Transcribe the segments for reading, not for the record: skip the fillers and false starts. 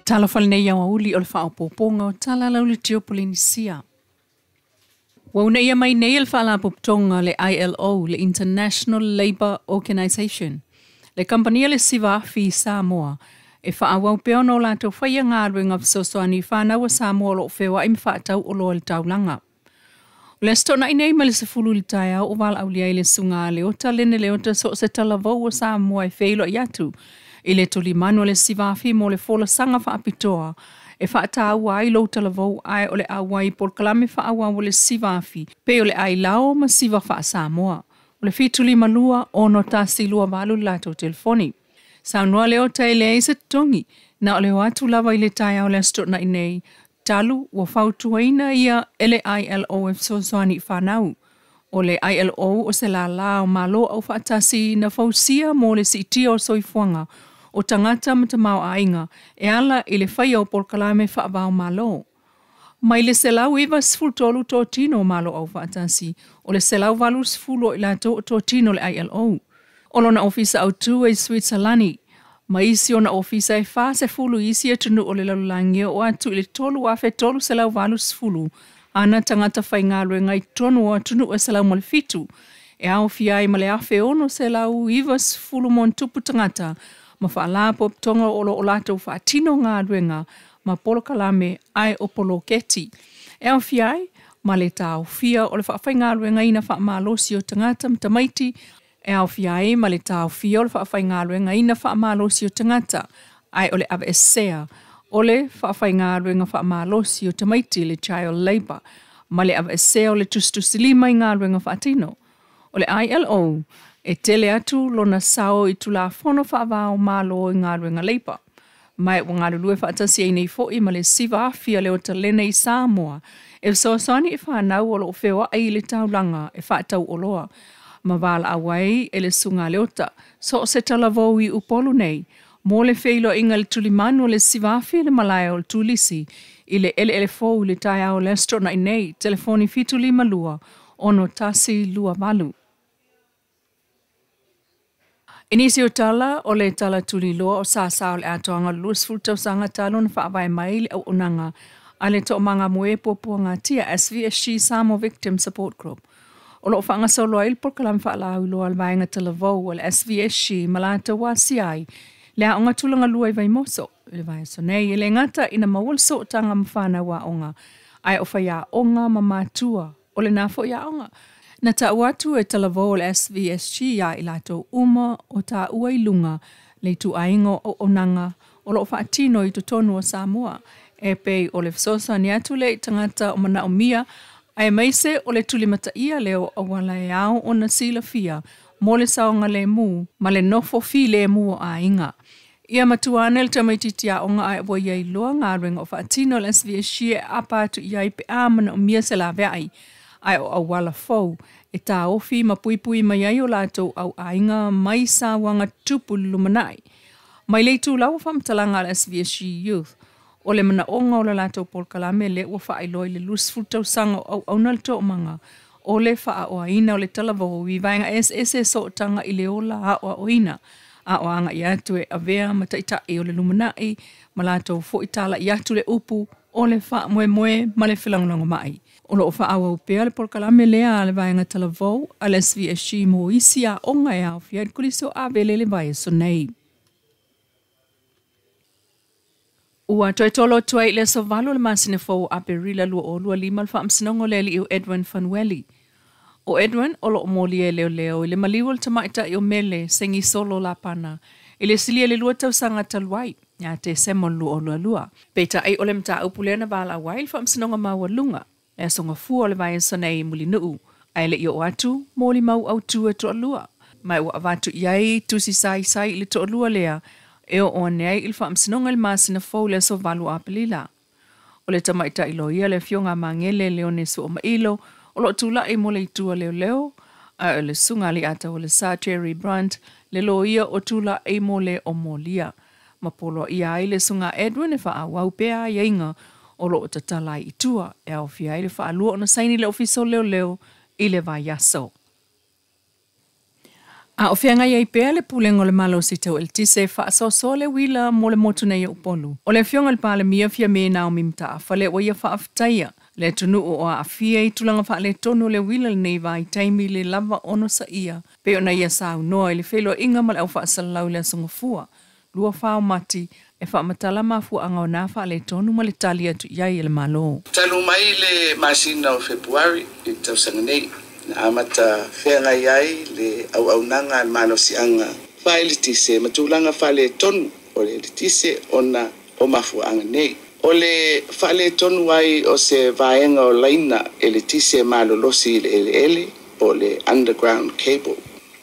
Talofa lenei aoauli o le faaopoopoga o Tala Laulitia o Polenisia. Ua uunaia mai nei e le Faalapotopotoga le ILO, le International Labour Organization, le kamupani a le Siva Afi i Samoa e faaauau pea ona o latou faia galuega fesoasoani i fanau a Samoa o lo o feoai ma faatau oloa i le taulaga. O le Aso Toonai nei mai le 10 i le taeao o valaaulia ai le Susuga a Leota Lene Leota so o se talavou o Samoa e feiloai atu i le tulimanu a le Siva Afi mo le folasaga faapitoa e faataua ai lou talavou ae o le auai i polokalame faaauau a le Siva Afi pei o le Ailao ma Siva Faa-Samoa. O le 752 6128 le latou telefoni. Saunoa Leota e leai se totogi, na o le o atu lava i le taeao o le Aso Toonai nei, talu ua fautuaina ia e le ILO e fesoasoani i fanau. O le ILO o se lālā o Malo Aufaatasi na fausia mo le siitia o le soifuaga o tagata ma tamaoaiga e ala i le faia o polokalame faava-o-Malo. Mai le 193 totino o Malo Aufaatasi, o le 180 o i latou o totino o le ILO. O lona ofisa autū e i Suitsalani, ma isi ona ofisa e 40 i isi atunuu o le lalolagi e oo atu i le 3,380 ana tagata faigaluega i totonu o atunuu e 107, e aofia ai ma le 1,690+ tagata ma faalapotopotoga o lo o latou faatino galuega ma polokalame ae o poloketi. E aofia ai ma le taofia o le faafaigaluegaina faamalosi o tagata ma tamaiti, e aofia ai ma le taofia o le faafaigaluegaina faamalosi o tagata, ae o le aveesea o le faafaigaluega faamalosi o tamaiti le child labour, ma le aveesea o le tusitusilima i galuega faatino. O le ILO e tele atu lona sao i Tulafono faava-o-Malo i galuega leipa, ma ua galulue faatasi ai nei foi ma le Siva Afi a Leota Lene i Samoa e fesoasoani i fanau o lo o feoai i le taulaga e faatau oloa ma valaau ai e le Susuga a Leota so o se talavou i Upolu nei mo le feiloaiga i le tulimanu o le Siva Afi i le malae o le Turisi i le eleele fou i le taeao o le Aso Toonai nei, telefoni 752 6128. I nisi o tala o le tala tuliloa o sasa o le atoaga o le 20 tausaga talu ona faavae mai le auaunaga a le Toomagamoe Puapuagatia SVSG Samoa Victim Support Group. O lo o faagasolo ai le polokalame faalauiloa a le vaega talavou a le SVSG ma latou asia ai le aoga tulaga lua i Vaimoso i le vaiaso nei. E le gata ina maua le sootaga ma fanau aoga, ae o faiaoga ma matua o lena foi aoga. Na tau atu e talavou o le SVSG ia i latou uma o taua i luga le ituaiga o auaunaga o lo o faatino i totonu o Samoa, e pei o le fesoasoani atu lea i tagata o manaomia, aemaise o le tulimataia lea o auala e ao ona silafia mo le saogalemu ma le nofo filemu o aiga. Ia matua ane le tamaitiiti aoga ae ua ia iloa galuega o faatino e le SVSG e aapa atu i ai pe a manaomia se laveai, ae o auala fou e taofi ma puipui mai ai o latou auaiga mai sauaga tupu i le lumanai. Mai le itulau o faamatalaga a le SVSG Youth, o le manaoga o le latou polokalame lea ua faailoa i le 20 tausaga o auauna le toomaga o le faaoaina o le talavou i vaega eseese e sootaga i le ola aoaoina, a o agai atu e avea ma taitai o le lumanai ma latou foi talai atu le upu o le faamoemoe ma le felagolagomai. O lo o faaauau pea le polokalame lea a le vaega talavou a le SVSG mo isi aoga e aofia ai le Kolisi o Avele i le vaiaso nei. Ua toe tolo atu ai i le aso 8 o le masina fou o Aperila 2025 le faamasinoga o le alii o Edwin Fanueli. O Edwin o lo o molia e leoleo i le maliu o le tamaitai o Mele Segisolo Lapana i le silia i le 2 tausaga talu ai, ia Tesema o le 2022. Peitai o le mataupu lea na valaau ai le faamasinoga maualuga le aso Gafua o le vaiaso nei i Mulinuu, ae le i oo atu molimau autu e toalua. Ma ua avatu i ai tusi saisai i le toalua lea e oo ane ai i le faamasinoga i le masina fou i le aso 8 o Aperila. O le tamaitai loia le afioga a Magele Leone Suamailo o lo o tulai mo le itu a leoleo, ae o le susuga a Alii-Ataualesa Jerry Brandt le loia o tulai mo le o molia. Ma poloaia ai le susuga a Edwin e faaauau pea aiaiga o lo o tatala ai i tua e aofia ai le faalua ona saini le Ofisa o Leoleo i le vaiaso. A o feagai ai pea le Pulega o le Malosi Tau Eletise e faasoasoa le uila mo le motu nei o Upolu. O le Afioga i le Palemia Fiame Naomi Mataafa lea ua ia faafetaia le atunuu o aafia i tulaga faaletonu o le uila lenei vaitaimi le lava onosaia pei ona ia saunoa i le feiloaiga ma le aufaasalalau i le Aso Gafua 24 o Mati e faamatala mafuaaga o na faaletonu ma le tali atu i ai e le Malo. Talu mai le masina o Fepuari i le tausaga nei, na amata feagai ai le auaunaga a le malosiaga faaeletise ma tulaga faaletonu o le eletise ona o mafuaaga nei. O le faaletonu ai o se vaega o laina eletise malolosi i le eleele po o le underground cable.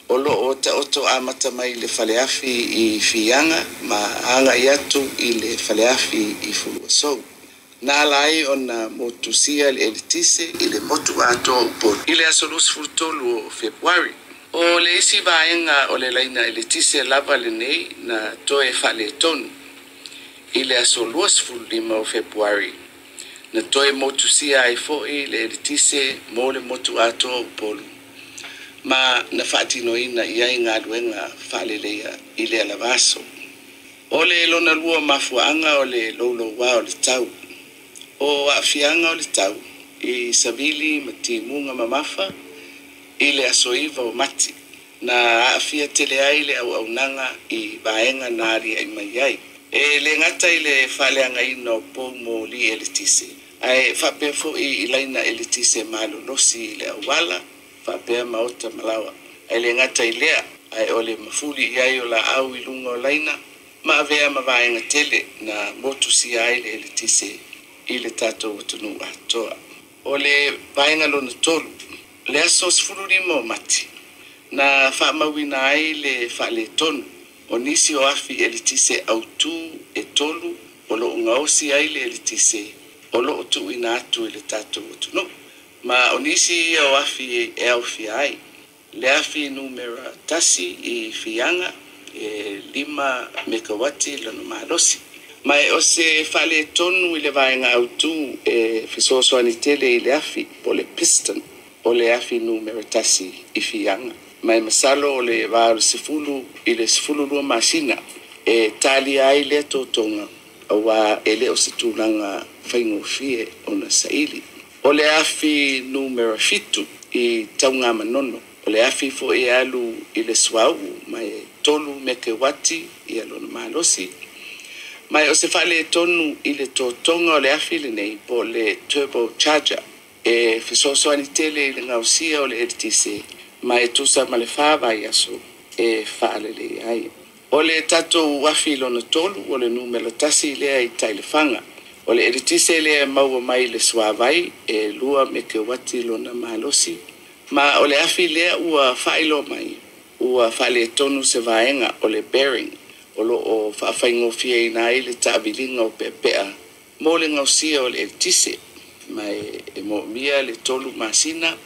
O loo taoto amata mai le faleafi i Fiaga ma agai atu i le faleafi i Fuluasou. Na ala ai ona motusia le eletise i le motu atoa o Upolu i le aso 23 o Fepuari. O le isi vaega o le laina eletise lava lenei na toe faaletonu i le aso 25 o Fepuari, na toe motusia ai foi le eletise mo le motu atoa o Upolu ma na faatinoina i ai galuega faaleleia i lea lava aso. O le lona lua mafuaaga o le loulouā o le tau. O aafiaga o le tau i savili ma timuga mamafa i le aso 9 o Mati, na aafia tele ai le auaunaga i vaega na aliae mai ai. E le gata i le faaleagaina o pou moli eletise, ae faapea foi i laina eletise malolosi i le auala, faapea maota ma laoa. Ae le gata i lea, ae o le mafuli i ai o laau i luga o laina, ma avea ma vaega tele na motusia ai le eletise i le tatou atunuu atoa. O le vaega lona tolu, le aso 15 o Mati, na faamauina ai le faaletonu o nisi o afi eletise autū e 3 o loo gaosi ai le eletise o loo tuuina atu i le tatou atunuu. Ma o nisi ia o afi e aofia ai le afi numera 1 i Fiaga e 5 mekawati lona malosi. Ma o se faaletonu i le vaega autū e fesoasoani tele i le afi po o le piston o le afi numera 1 i Fiaga. Ma e masalo o le va o le 10 i le 12 masina e talia ai lea totoga auā e le o se tulaga faigofie ona saili. O le afi numera 7 i Taugamanono, o le afi foi e alu i le suauu ma e 3 mekewati ia lona malosi. Ma o se faaletonu i le totoga o le afi lenei po o le turbo charger e fesoasoani tele i le gaosia o le eletise ma e tusa ma le 4 vaiaso e faalelei ai. O le tatou afi lona 3 o le numera 1 lea i Taelefaga. O le eletise lea e maua mai le suavai e 2 mekewati lona malosi. Ma o le afi lea ua faailoa mai, ua faaletonu se vaega o le bearing o loo faafaigofieina ai le taaviliga o peapea mo le gaosia o le eletise. Ma e moomia le 3 masina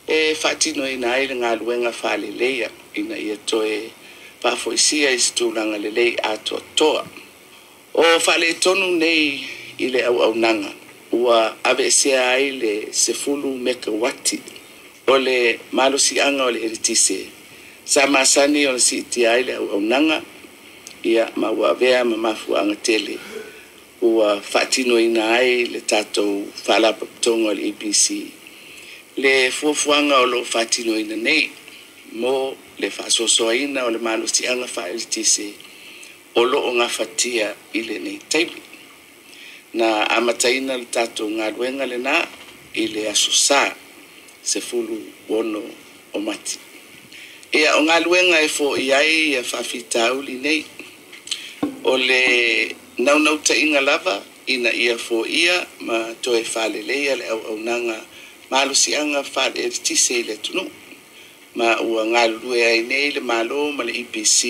e faatinoina ai le galuega faaleleia ina ia toe faafoisia i se tulaga lelei atoatoa. O faaletonu nei i le auaunaga ua aveesea ai le 10 mekawati o le malosiaga o le eletise sa masani ona siitia ai le auaunaga, ia ma ua avea ma mafuaaga tele ua faatinoina ai le tatou faalapotopotoga o le EPC le fuafuaga o loo faatinoina nei mo le faasoasoaina o le malosiaga faaeletise o loo gafatia i lenei taimi. Na amataina le tatou galuega lena i le aso Sa 16 o Mati. Ia o galuega e foia ai ia faafitauli nei, o le naunautaiga lava ina ia foia ma toe faaleleia le auaunaga malosiaga faale-eletise i le atunuu. Ma ua galulue ai nei le Malo ma le EPC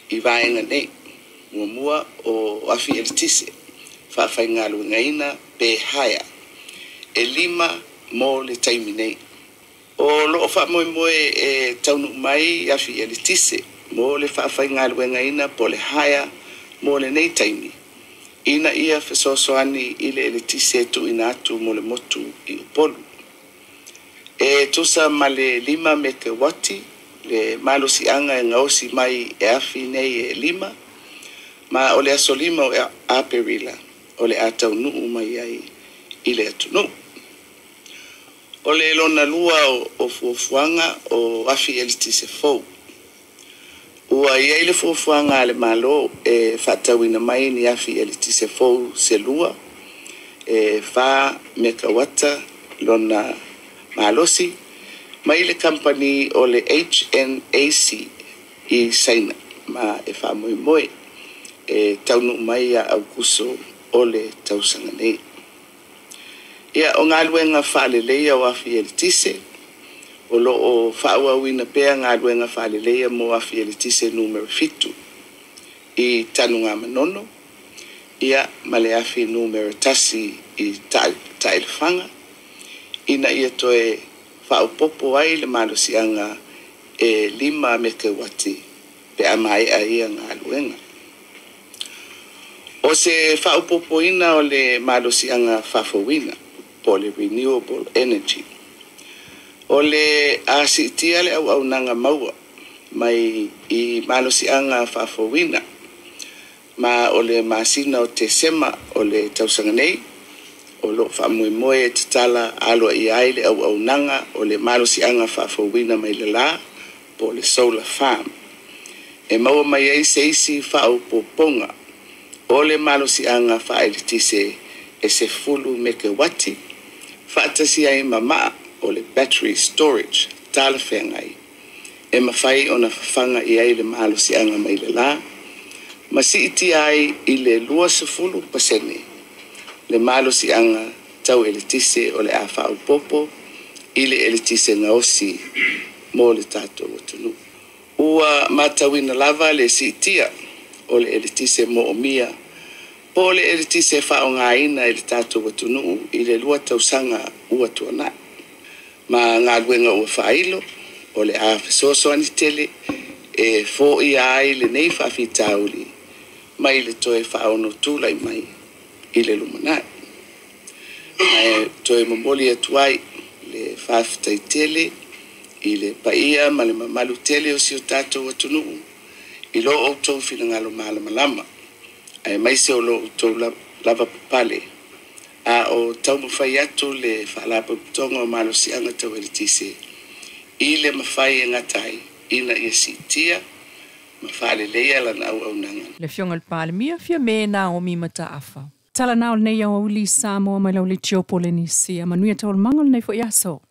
i vaega nei. Muamua o afi eletise faafaigaluegaina pe hire e 5 mo le taimi nei. O loo faamoemoe e taunuu mai afi eletise mo le faafaigaluegaina po o le hire mo lenei taimi ina ia fesoasoani i le eletise e tuuina atu mo le motu i Upolu. E tusa ma le 5 mekewati Le malosiaga e gaosi mai e afi nei e 5, ma o le aso 5 o Aperila o le a taunuu mai ai i le atunuu. O le lona lua o fuafuaga o afi eletise fou. Ua i ai le fuafuaga a le Malo e faatauina mai ni afi eletise fou se 2 e 4 mekauata lona malosi mai le kamupani o le HNAC i Saina, ma e faamoemoe e taunuu mai ia Aukuso o le tausaga nei. Ia, o galuega faaleleia o afi eletise, o lo o faaauauina pea galuega faaleleia mo afi eletise numera 7 i Tanugamanono, ia ma le afi numera 1 i Taelefaga, ina ia toe faaopoopo ai le malosiaga e 5 mekeuati pe a maea ia galuega. O se faaopoopoina o le malosiaga faafouina po o le renewable energy. O le a siitia le auaunaga maua mai i malosiaga faafouina, ma o le masina o Tesema o le tausaga nei, o lo o faamoemoe e tatala aloaia ai le auaunaga o le malosiaga faafouina mai le la po o le solar farm, e maua mai ai se isi faaopoopoga o le malosiaga faaeletise e 10 mekeuati, faatasi ai ma maa o le battery storage talafeagai e mafai ona fafaga i ai le malosiaga mai le la, ma siitia ai i le 20% le malosiaga tau eletise o le a faaopoopo i le eletise gaosi mo le tatou atunuu. Ua matauina lava le siitia o le eletise moomia po o le eletise faaaogaina e le tatou atunuu i le 2 tausaga ua tuanai, ma galuega ua faailo o le a fesoasoani tele e foia ai lenei faafitauli mai le toe faaonotulai mai i le lumanai. Ae toe momoli atu ai le faafetai tele i le paia ma le mamalu tele o si o tatou atunuu i lo outou finagalo malamalama, aemaise o lo outou lava papale a o taumafai atu le Faalapotopotoga o Malosiaga Tau Eletise i le mafai e gata ai ina ia siitia ma faaleleia lana auaunaga. Le Afioga i le Palemia, Fiame Naomi Mataafa. Tala na o lenei aoauli Samoa mai lau le Polenisia. Manuia taualumaga o lenei foi aso.